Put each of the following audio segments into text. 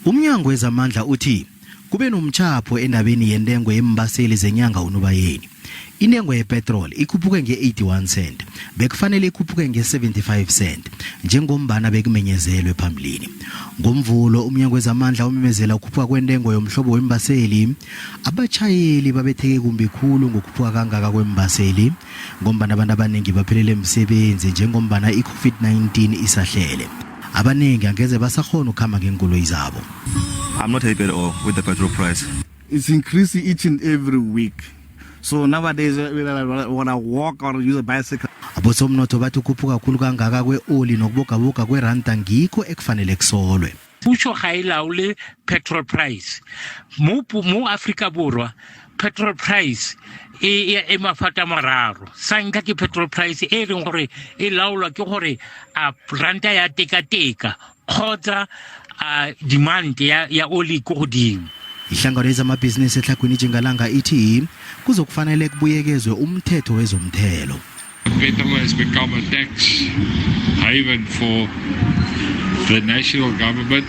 Umnyango wezamandla uthi kube nomtjhapho endabeni yentengo yeembaseli zenyanga uNobayeni. Intengo yepetrol ikhuphuke nge-81 cent, bekufanele ikhuphuke nge-75 cent njengombana bekumenyezelwe phambilini. NgoMvulo umnyango wezamandla umemezela ukukhuphuka kwentengo yomhlobo wembaseli. Abatjhayeli babetheke kumbi khulu ngokukhuphuka kangaka kwembaseli ngombana abantu abaningi baphelele msebenzi njengombana i-COVID-19 isahlele. Abaningi angeze basakghona ukukhamba ngeenkoloyi zabo. I'm not happy at all with the petrol price. It's increasing each and every week. So nowadays, when I walk or use a bicycle, Abosomnotho bathi ukhuphuka khulu kangaka kwe-oli nokubogaboga kweranda ngikho ekufanele kusolwe. Puso ga e laole petrol price mo mo Afrika Borwa. Petrol price e e mafata mararo. Sa ntlha ke petrol price e leng gore e laolwa ke gore a ranta ya tekateka kgotsa a demand ya oli ko godimo. Ihlangano yezamabhizinisi eTlhagwini Tjingalanga ithi kuzokufanele kubuyekezwe umthetho wezomthelo. Petrol has become a tax haven for the national government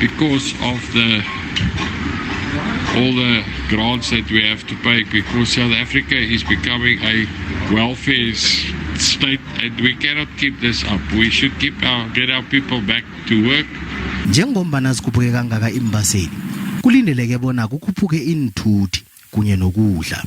because of the all the grants that we have to pay, because South Africa is becoming a welfare state and we cannot keep this up. We should keep our get our people back to work. Njengombana zikhuphuke kangaka iimbaseli, kulindeleke bona kukhuphuke iinthuthi kunye nokudla.